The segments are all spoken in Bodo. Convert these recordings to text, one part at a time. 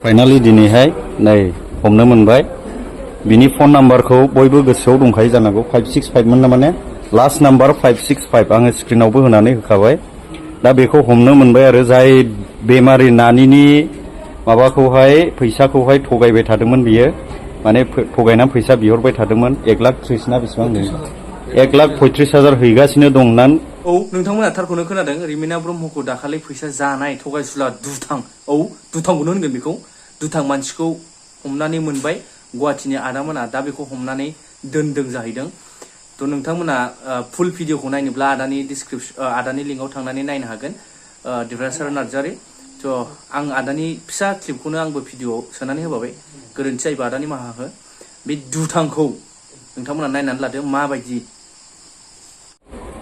फाइनालि दिनैहाय नै हमनो मोनबाय बिनि फन नाम्बारखौ बयबो गोसोआव दंखायो जानांगौ 565 मोन ना माने लास्ट नाम्बार 565 आङो स्क्रिनावबो होनानै होखाबाय दा बेखौ हमनो मोनबाय आरो जाय बेमारि नानिनि माबाखौहाय फैसाखौहाय थगायबाय थादोंमोन बियो माने थगायना फैसा बिहरबाय थादोंमोन 1,30,000 ना बेसेबां नो 1,35,000 हैगासिनो दं ना औ नोंथांमोना थारखौनो खोनादों रिमिना ब्रह्मखौ दाखालि फैसा जानाय थगायसुला दुथां औ दुथांखौनो होनगोन बेखौ दुथां मानसिखौ हमनानै मोनबाय गुवाहाटीनि आदामोना दा बेखौ हमनानै दोनदों जाहैदों थ' नोंथांमोना फुल भिडिअखौ नायनोब्ला आदानि आदानि लिंकआव थांनानै नायनो हागोन देबरासार नार्जारि थ' आं आदानि फिसा क्लिपखौनो आंबो भिडिअआव सोनानै होबाय गोरोन्थि जायोबा आदानि माहा हो बे दुथांखौ नोंथांमोना नायनानै लादो माबायदि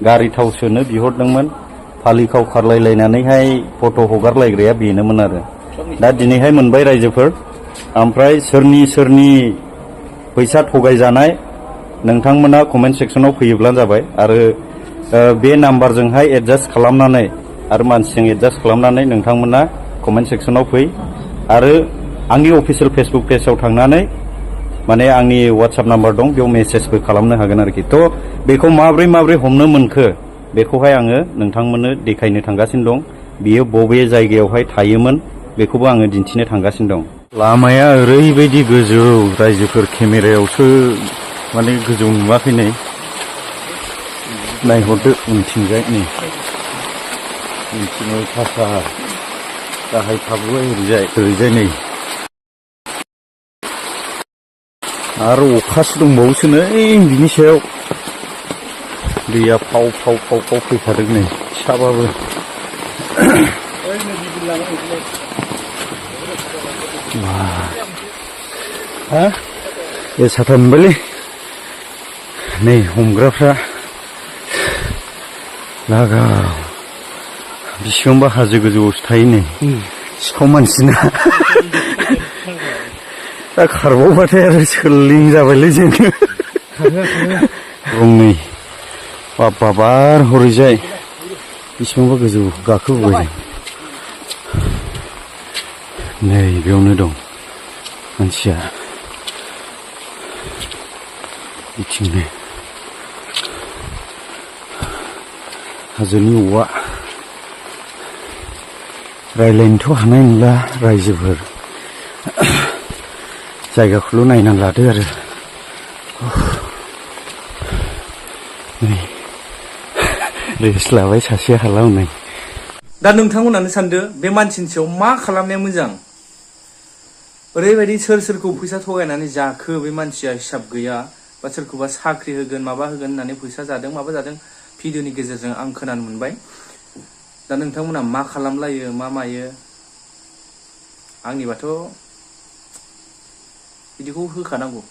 गारि थाव सोनो बिहरदोंमोन फालिखाव खारलायलायनानैहाय फट' हगारलायग्राया बेनोमोन आरो दा दिनैहाय मोनबाय रायजोफोर ओमफ्राय सोरनि फैसा थगायजानाय नोंथांमोना कमेन्ट सेक्सनाव फैयोब्लानो जाबाय आरो बे नाम्बारजोंहाय एडजास्ट खालामनानै आरो मानसिजों एडजास्ट खालामनानै नोंथांमोना कमेन्ट सेक्सनाव फै आरो आंनि अफिसियेल फेसबुक पेजआव थांनानै माने आंनि WhatsApp नाम्बार दं बेयाव मेसेजबो खालामनो हागोन आरोखि थ' बेखौ माब्रै हमनो मोनखो बेखौहाय आङो नोंथांमोननो देखायनो थांगासिनो दं बियो बबे जायगायावहाय थायोमोन बेखौबो आङो दिन्थिनो थांगासिनो दं लामाया ओरैबायदि गोजौ रायजोफोर केमेरायावसो माने गोजौ नुवाखै नै नायहरदो उनथिंजाय नै उनथिंजाय फासा गाहाय थाबोबाय ओरैजाय नै आरो अखासो दंबावोसो नै बिनि सायाव दैया फाव फैखादों नै फिसाबाबो हा ए साथा मोनबायलै नै हमग्राफ्रा लागाव बिसिबांबा हाजो गोजौआवसो थायो नै सिखाव मानसिना दा खारबावबाथाय आरो सोल्लिं जाबायलै जोङो गंनै बाबा बार हरैजाय बेसेबांबा गोजौ गाखोबोबाय नै बेयावनो दं मानसिया बिथिंनो हाजोनि औवा रायलायनोथ' हानाय नंला रायजोफोर जायगाखौल' नायनानै लादो आरो नै रेस्ट लाबाय सासेया हाला हनै दा नोंथांमोनानो सानदो बे मानसिनि सायाव मा खालामनाया मोजां ओरैबायदि सोरखौ फैसा थगायनानै जाखो बे मानसिया हिसाब गैया बा सोरखौबा साख्रि होगोन माबा होगोन होननानै फैसा जादों माबा जादों भिडिअनि गेजेरजों आं खोनानो मोनबाय दा नोंथांमोना मा खालामलायो मा मायो आंनिबाथ' बिदिखौ होखानांगौ